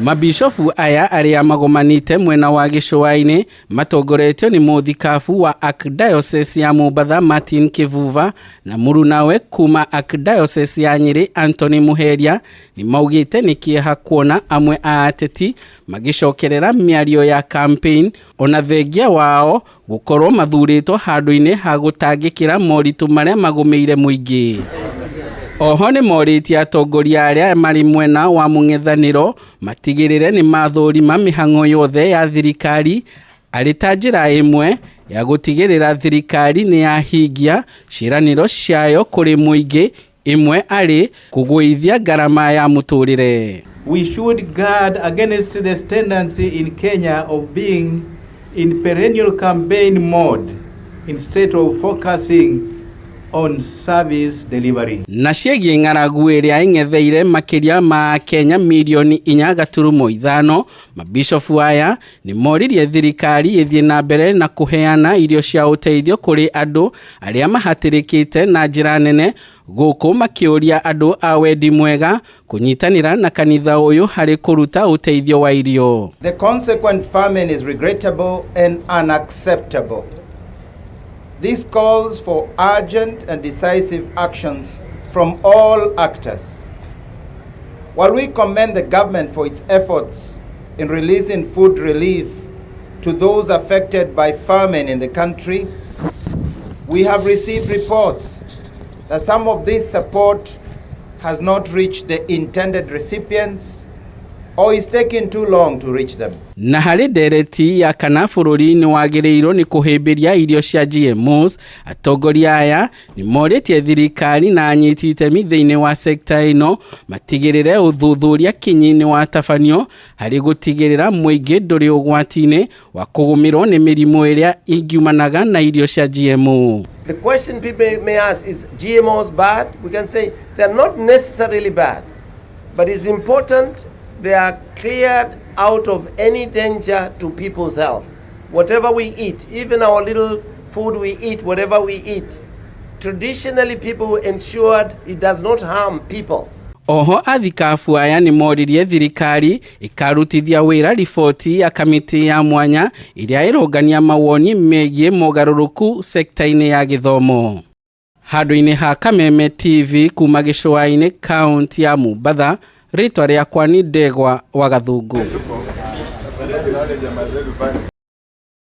Mabishofu aya arĩa magomanĩte mwena wa gĩcũa-inĩ matongoretio nĩ mũthikabu wa Archdiocese ya Mombatha Martin Kivuva na mũrunawe kuma Archdiocese ya Nyĩrĩ Anthony Muheria nĩ maugĩte nĩ kĩeha kuona amwe a ateti magĩcokerera mĩario ya campaign ona thengia wao gũkorwo mathurĩtwo handũ-inĩ ha gũtangĩkĩra moritũ marĩa magũmĩire mũingĩ. Oho nĩ morĩtie atongoria arĩa marĩ mwena wa mũng'ethanĩro matigĩrĩre nĩ mathũrima mĩhang'o yothe ya thirikari arĩ ta njĩra ĩmwe ya gũtigĩrĩra thirikari nĩ yahingia ciĩranĩro ciayo kũrĩ mũingĩ, ĩmwe arĩ kũgũithia ngarama ya mũtũrĩre. We should guard against the tendency in Kenya of being in perennial campaign mode instead of focusing on service delivery. Na ciĩgiĩ ng'aragu ĩrĩa ĩng'etheire makĩria ma Akenya mirioni 4.5, mabishofu aya nĩ moririe thirikari ĩthiĩ na mbere na kũheana irio cia ũteithio kũrĩ andũ arĩa mahatĩrĩkĩte na njĩra nene, gũkũ makĩũria andũ a wendi mwega kũnyitanĩra na kanitha ũyũ harĩ kũruta ũteithio wa irio. The consequent famine is regrettable and unacceptable. This calls for urgent and decisive actions from all actors. While we commend the government for its efforts in releasing food relief to those affected by famine in the country, we have received reports that some of this support has not reached the intended recipients or is taking too long to reach them. Na harĩ ndereti ya kana bũrũri nĩ wagĩrĩirwo nĩ kũhĩmbĩria irio cia GMOs, atongoria aya nĩ morĩtie thirikari na anyiti itemi thĩinĩ wa sekta ĩno matigĩrĩre ũthuthuria kinyi nĩ watabanio harĩ gũtigĩrĩra mũingĩ ndũrĩ ũgwati-inĩ wa kũgũmĩrwo nĩ mĩrimũ ĩrĩa ingiumanaga na irio cia GMO. The question people may ask is, GMOs bad? We can say they're not necessarily bad, but it's important they are cleared out of any danger to people's health. Whatever we eat, even our little food we eat, whatever we eat, traditionally people ensured it does not harm people. Oho athikabu aya nĩ moririe thirikari ĩkarutithia wĩra riboti ya kamĩtĩ ya mwanya ĩrĩa ĩrũngania mawoni megiĩ mogarũrũku sekta-inĩ ya gĩthomo. Handũ-inĩ ha Kameme TV kuma gĩcũa-inĩ kaunti ya Mombatha, rĩtwa rĩakwa nĩ Ndegwa wa Gathungu.